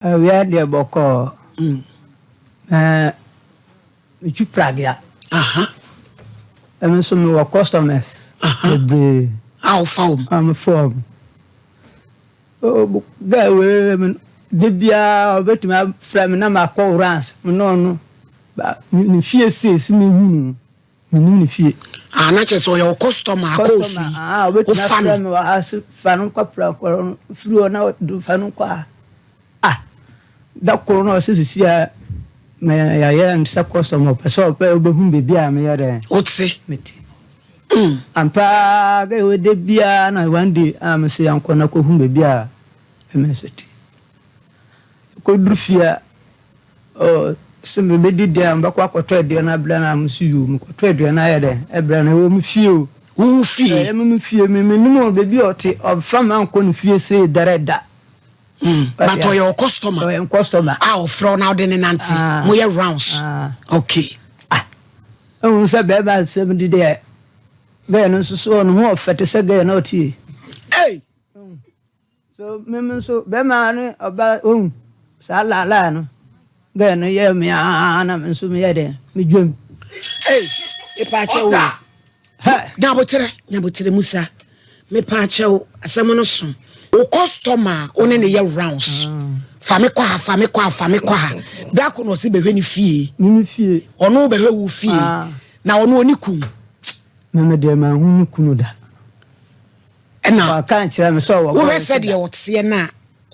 Awia deɛ bɔkɔɔ. Ɛɛ metwi pragea. Ɛno nso mewɔ customers bebree. A wofa wɔn. A mefa wɔn. Girl wei me da biara ɔbɛtumi afrɛ me na makɔ runs me ne ɔno ne fie sei so mehu no. Menim ne fie. Ah, na kyerɛ sɛ ɔyɛ wo customer akɔ osu yi. Ah, obetumi afrɛ me wɔ ha se fa no nkɔ pra no firi hɔ na fa no nkɔ ha. Ah, da koro na ɔse sisi a me yɛayɛ no sɛ customer ɔpɛ sɛ ɔpɛ ɔbɛhu baabi a meyɛ dɛn. Wote? Mete. Ampa ara gɛ wei da biara na one day a mese yɛnkɔ na kɔhu baabi a me nso te. Kɔduru fie a Oh, se mebedi deɛ a, mebɛkɔ akɔtɔ aduane abrɛ no a, mese yoo, mekɔtɔ aduane ayɛ dɛn ɛbrɛ no, ɛwɔ me fie o. Wo wo fie? Ɛyɛ me me fie, me menim o, baabi a ɔte, ɔmfa me ankɔ ne fie sei dɛrɛ da. Mm, but ɔyɛ wo customer? Ɔyɛ me customer. A ɔfrɛ wo na wode ne nante, Ah. moyɛ rounds? Ah. Okay. Ah, ehu sɛ bɛrima asɛm di deɛ, gɛɛ no nso so ɔno ho ɔfɛ te sɛ gɛɛ na ɔtie. Hey! So me me nso bɛrima ne ɔba ohu saa laalaa no gɛɛ no yɛ me aa na me nso meyɛ dɛ medwam. Ei mepaakyɛw o. Nyaboterɛ nyaboterɛ Musa mepaakyɛw asɛm no so. Wo customer a wo ne no yɛ rounds fa me kɔ ha fa me kɔ ha fa me kɔ ha da ko na ɔse bɛhwɛ ne fie. Me me fie. Ɔno bɛhwɛ wo fie na ɔno ɔne kunu. Me me deɛ manhu ne kunu da. Ɛna Waka ankyerɛ me sɛ ɔwɔ wohwɛ girl nso sɛdeɛ da. ɔteɛ no a,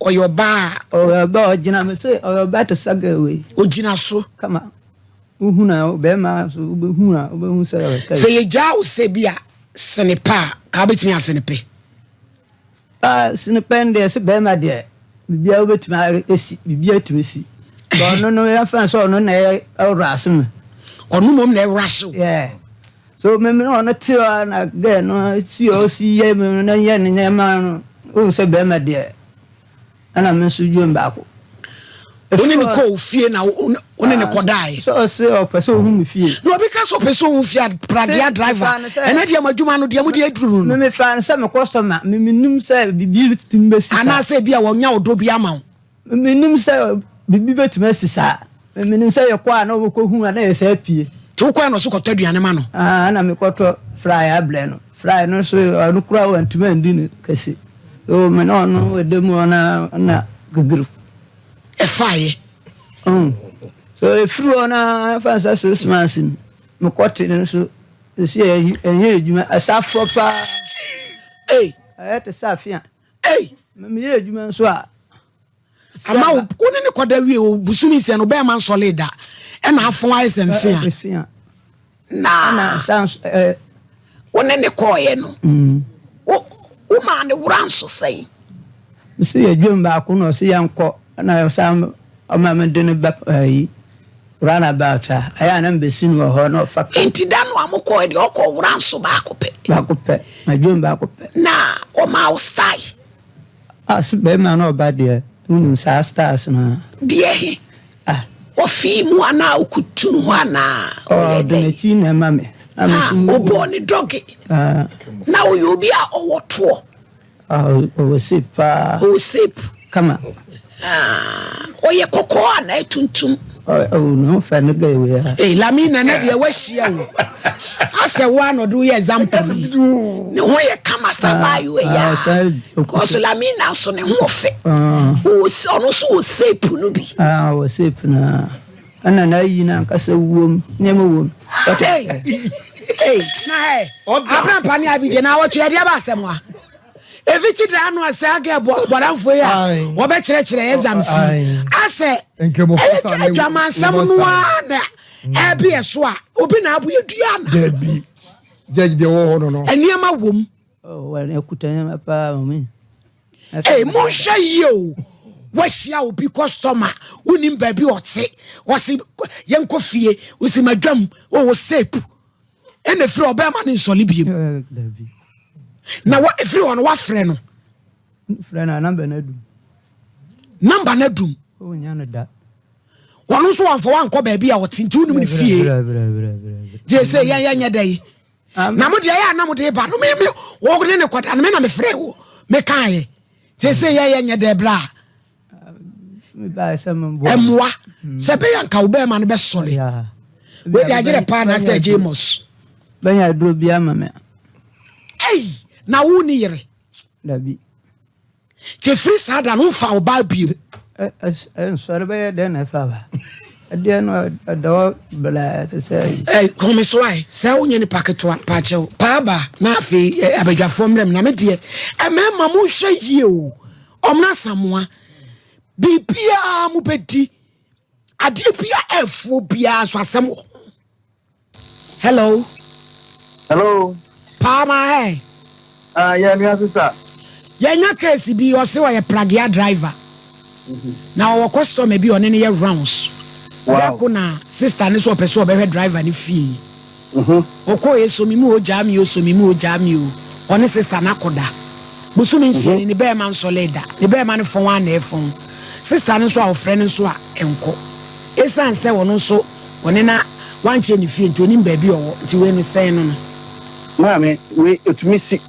ɔyɛ ɔbaa a. Ɔyɛ ɔbaa ɔgyina me se ɔyɛ ɔbaa te sɛ girl wei. Ɔgyina so. Kama. Wohu no a bɛrima nso wobɛhu a wobɛhu sɛ ɔyɛ type. Sɛ yɛgyaa wo sɛ bi a sene pɛ a, ka wobɛtumi asene pɛ? Ah, sene pɛ no deɛ sɛ bɛrima deɛ biribiara wobɛtumi asi, biribiara tumi si. But ɔno no yɛmfa no sɛ ɔno na ɛyɛ ɛwrase me. Ɔno mmom na ɛwrase wo? Yeah. So me me ne ɔno te hɔ a na girl no si hɔ si yɛ me no yɛ ne nneɛma no wohu sɛ bɛrima deɛ ɛna me nso dwom baako. Wo ne ne kɔ wo fie na wo ne ne kɔdaeɛ? Sɛ ɔse ɔpɛ sɛ ɔhu me fie. Na obi ka sɛ ɔpɛ sɛ ɔhu fie a pragea driver ɛnɛ deɛ mo adwuma no deɛ mo deɛ aduru no. Me mefaa no sɛ me customer me menim sɛ biribi tumi bɛsi saa. Anaasɛ ebi a wɔnya ɔdɔ bi ama wo. Mennim sɛ biribi bɛtumi asi saa. Menim sɛ yɛkɔ a na wɔkɔhu a na yɛsan apue. Nti wokɔɛ na ɔse kɔtɔ aduane ma no? Aah na mekɔtɔ fry abrɛ no. Fry no nso ɔno koraa wantumi andi no kɛse. So me ne ɔno ɛda mu hɔ no ara na gigiri. Ɛfaeɛ. Ɔhu. So ɛfiri hɔ no ara ɛfa sɛ 6 months no mekɔte no nso ɛsi ɛnyɛ adwuma ɛsa forɔ paa. Ei. Ɛyɛ te sɛ afe a. Ei! Meyɛ adwuma nso a. Ama wo wo ne ne kɔda wie o busumi nsia no bɛrima nsɔle da ɛna afɔn ayɛ sɛ mfea. Na wo ne ne kɔɔeɛ no mm. wo wo maa ne wura nso sɛn. Mesi yɛ dwom baako na ɔsi yɛn kɔ na ɔsan ɔma me de ne ba ɛyi round about a ɛyɛ a na mbɛsi no wɔ hɔ na ɔfa ka. Nti da no a mokɔɛ deɛ ɔkɔ wura nso baako pɛ. Baako pɛ na dwom baako pɛ. Na ɔmaa wo style. Ah se bɛɛma na ɔba deɛ wonim saa styles no a. Deɛ he? Ah. Ɔfii mu anaa ɔkutu ho anaa ɔyɛ Ɔde dɛn? n'akyi na ɛma me. Na me Ah, nso mu. ɔbɔɔ ne dɔge. Ah. Na ɔyɛ obi a ɔwɔ toɔ. Ah, ɔwɔ shape paa. Ɔwɔ shape. Kama. Ah, ɔyɛ kɔkɔɔ anaa tuntum? Ɔwɔ ne ho fɛ ne gɛ wei a. Ee, Lamina na deɛ wahyia o. Asɛ wo ano de woyɛ example yi. Ne ho yɛ kama sa abaayewa yi a. Because Lamina nso ne ho ɔfɛ. Ɔwɔ ɔno nso wɔ shape no bi. Ah, ɔwɔ shape no. Ɛna n'ayi no ankasa wom, nneɛma wom. Ei, ei, na ɛ, Abrampa ne Abigye na awɔtwe ɛdeɛ ba asɛm a. Efi ti da ano asɛ agɛ bɔdamfo yi a wɔbɛkyerɛkyerɛ exams yi. Asɛ ɛyɛ adwamansɛm no ara na ɛbi ɛso a obi na abo yɛ dua na. Dabi, judge deɛ wɔ hɔ no no. Nneɛma wom. Oh, wɔn akuta nneɛma paa mami. Ee, monhwɛ yie o. Wahyia obi customer, wonim baabi ɔte, ɔse yɛnkɔ fie, wosi madwam, ɔwɔ sape. Ɛna efiri ɔbɛrima ne nsɔle biem. Na wa efiri hɔ no wafrɛ no. Frɛ no namba no adum. Namba no adum. Wonya no da. Ɔno nso wamfa wankɔ baabi a ɔte nti wonim ne fie. Gye sɛ yɛn yɛnyɛ dɛ yi. Na mo deɛ ɛyɛ a na mo de ba no me me wo ne ne kɔda no me na me frɛ wo me kaeɛ. Gye sɛ yɛn yɛnyɛ dɛ bra. Mmoa sɛ ɛbɛyɛ anka wo bɛrima no bɛsɔre. Wei de agyerɛ paa na sɛ James. Bɛnya aduro bi ama me. Ei, na wo ni yere? Dabi. Nti ɛfiri saa da no womfa wo baa bio? Nsɔre bɛyɛ dɛn na ɛfa ba? Ɛdeɛ no ɛda hɔ blɛɛ te sɛ ayi. Ɛ home so ae sɛ wonyɛ nipa ketewa mpakyɛw paa ba na afei abadwafoɔ mmerɛ mu na me deɛ mmarima monhwɛ yie o ɔmena samoa biribiara mobɛdi adeɛ bia ɛfoɔ biara nso asɛm wɔ ho. Hello. Hello. Paa ma hɛ. Ah, yɛ nua sista. Yɛnya case bi ɔse ɔyɛ pragea driver. Mm-hmm. Na ɔwɔ customer bi ɔne no yɛ rounds. Wow. Dako na sister ne so ɔpɛ sɛ ɔbɛhwɛ driver ne fie. Mm-hmm. Ɔkɔ yɛ so mi mu ogyaa mi o so mi mu ogyaa mi o. Ɔne sister no akɔda. Bosome nsia mm-hmm. ni ne bɛɛma nsɔle da. Ne bɛɛma no fɔn a na ɛfɔn. Sister no nso a ɔfrɛ no nso a ɛnkɔ. Esiane sɛ ɔno nso ɔne na wankyɛ ne fie nti onim baabi a ɔwɔ nti wei no sɛn no no. Maame, wei ɛtumi si.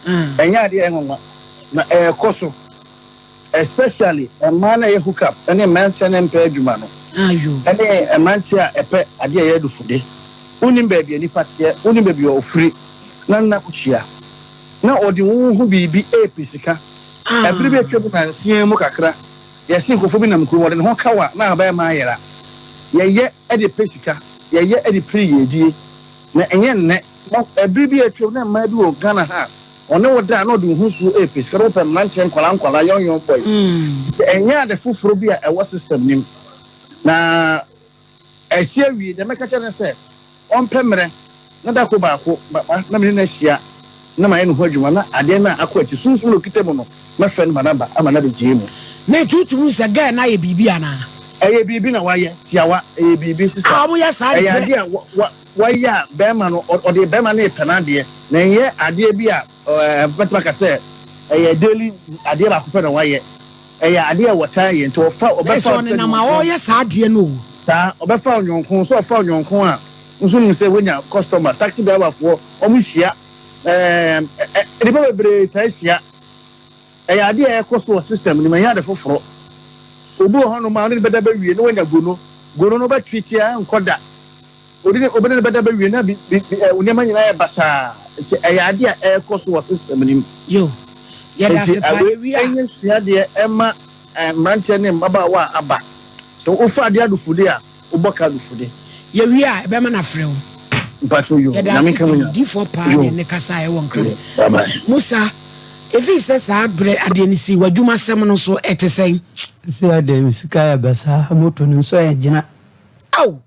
Ɛnyɛ adeɛ a ɛyɛ nwanwa na ɛrekɔ so especially mmaa no a ɛyɛ hook up ne mmeranteɛ no a ɛmpɛ adwuma no ne mmeranteɛ a ɛpɛ adeɛ a ɛyɛ adufude. Wonnim baabi a nipa teɛ, wonnim baabi a ɔfiri na nna kɔhyia na ɔde wo ho biribi repɛ sika. Ɛbere bi a atwam nansia mu kakra Yɛse nkurɔfoɔ bi nam kurom, wɔde ne ho ka wo a, na ahaban ayera. Yɛyɛ de pɛ sika, yɛyɛ de pere yiedie. Na ɛnyɛ nnɛ. Ɛbere bi a atwam na mmaa bi wɔ Ghana ha a, ɔne wo da a na ɔde wo ho nsuo repɛ sika, na wɔpɛ mmeranteɛ nkwadaa nkwadaa, young young boys. Nti ɛnyɛ ade foforɔ bi a ɛwɔ system no mu. Na Asi awie, deɛ mɛka kyerɛ no sɛ ɔmpɛ mmerɛ na da koro baako maba na me ne no ahyia na mayɛ ne ho adwuma na adeɛ no a akɔ akyi sunsum na ɔkita mu no mɛfrɛ no ma no aba ama no abɛgyee mu. Na nti wotumi hu sɛ girl no ayɛ biribi anaa? Ɛyɛ biribi na wayɛ, tiawa, ɛyɛ biribi sista. Ah wɔn yɛ saa de Ɛyɛ brɛ. adeɛ a wa wa wayɛ a bɛrima no ɔde bɛrima no repɛ n'adeɛ na ɛnyɛ adeɛ bi a ɛɛ mɛtumi aka sɛ ɛyɛ daily adeɛ baako pɛ na wayɛ. Ɛyɛ adeɛ a wɔtaa yɛ nti ɔfa Na ɔbɛfa sɛ wo sɛ ɔnenam a nyɔnko. ɔreyɛ saa adeɛ no o. Saa, ɔbɛfa wo nyɔnko, sɛ ɔfa wo nyɔnko a, nso nim sɛ woanya customer, taxi driver foɔ, wɔn hyia, ɛɛm, ɛ, nnipa bebree taa hyia. Ɛyɛ adeɛ a ɛkɔ so wɔ system no mu, ɛnyɛ ade foforɔ. Obi wɔ hɔnom a, ɔne no bɛda bɛwie na wanya gono, gono no wobɛtweete a ɛnkɔ da. Odi ne obi ne no bɛda bɛwie na bi, bi, bi, ɛ, nneɛma nyinaa yɛ basaa. Nti ɛyɛ adeɛ a ɛrekɔ so wɔ system no mu. Yo, yɛda Nti ase paa, wei yɛwie a. nyɛ suadeɛ mma mmeranteɛ ne mmabaawa a aba. Sɛ wofa adeɛ adufude a, wobɔ ka adufude. Yɛwie a, ɛbɛma no afrɛ wo. Mpakyɛw yoo, Yɛda Nyame ase nka mo pii, nyinaa. difoɔ paa Yoo, ne ne kasa a ɛwɔ Nkran. yoo, bye bye. Musa, ɛfiri sɛ saa berɛ adeɛ no sii, w'adwumasɛm no nso ɛte sɛn? Seesei adeɛ me sika ayɛ basaa, moto no nso ɛngyina. Ao!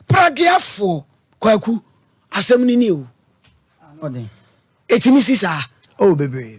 Prageafoɔ, Kwaku, asɛm no nie o. Ɛtumi si saa? Oh, bebree.